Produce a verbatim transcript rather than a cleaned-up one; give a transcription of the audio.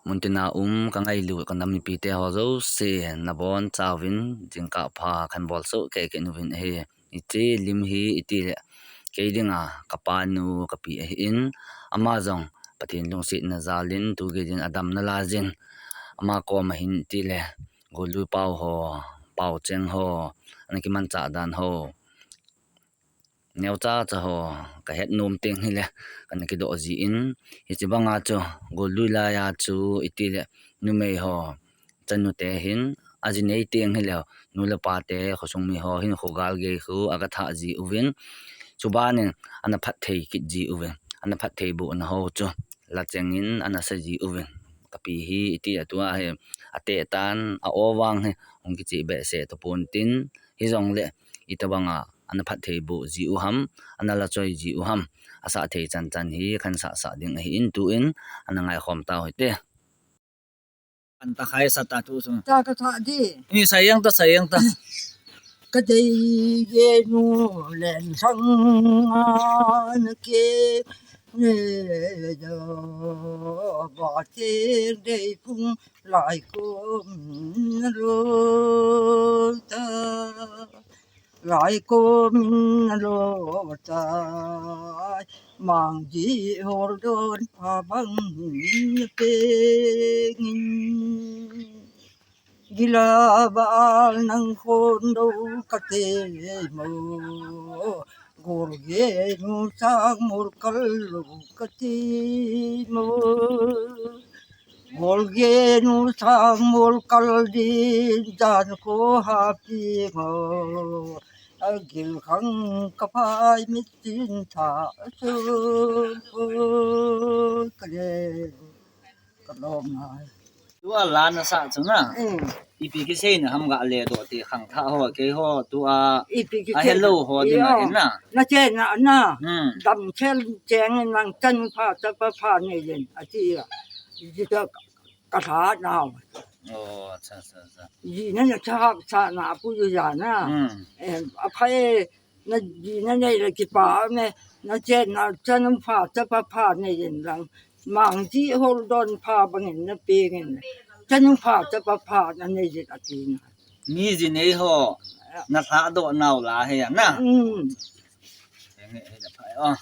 Muntina um ka ngailut ka nam mipite ho jouse, nabonchauvin jingkah pha kahin bolsoh kei kei uvin ahi. Hiche lim hi itile kei dinga ka panu ka pi ahin, ama jong Pathen lungsetna jalin tugei din adam nalai jin, ama koma hin itile gollui pao ho, pao cheng ho, ana kimanchah dan ho, neocha cha ho kahet nom teng hile kana kidoh jin, hiche banga chu gollui laiya chu itile numei ho, chanute hin aji nei teng hileu, nu le pate, khosung mi ho hin khogal gei khu aga thah ji uvin, chubanin ana phatthei kit ji uvin, ana phatthei bohna ho chu lachengin ana sa ji uvin. Ka pi hi iti a tua hi ateh tan, a-o vang hi hung kicheh behseh tapon tin, hijongle itobanga ana phatthei boh ji u ham, ana lachoi ji u ham, asah thei chan chan hi kahin sah sah ding ahin, tuin ana ngaikhom tau hite. An ta khai sa ta tu sung. Ta ka tha di. Ni sa yang ta, sa yang ta. Ka dei genu len sang an ke ne do ba te dei phung lai ko min lo ta. Lai ko min lo ta. Mang ji hol don pha bang min pe ngin. Gila bal nang khon do ka te mo. Gol genu sang mol kal lo ka te mo. Gol genu sang mol kal din jan ko hapi mo. Agil khang ka phai mit tin tha sun ko ka le. Ka lom ngai. Tua la na sa chu na. Mm. Ipi kiseina ham ga le do ti khangthah ho, kei ho, tua Ipi kiseina. A hello ho di na Ya. In na. Na che na na. Hmm. Dam chel cheng nang chan pha cha pa pha nei len. Ati ya. Ji ta ka tha na. Oh, acha, acha, acha. Ji na na cha sa na pu ju ya na. Hmm. Em, a pha e, na ji na nei le kipa ne, na che na chan pha cha pa pha nei len lang. Mang ji hol don pha bangin na pe ngin. Chan pha cha pa pha na nei len ati na. Mi ji nei ho, na lha do nau la he na. Mm. He nge he na pha, oh.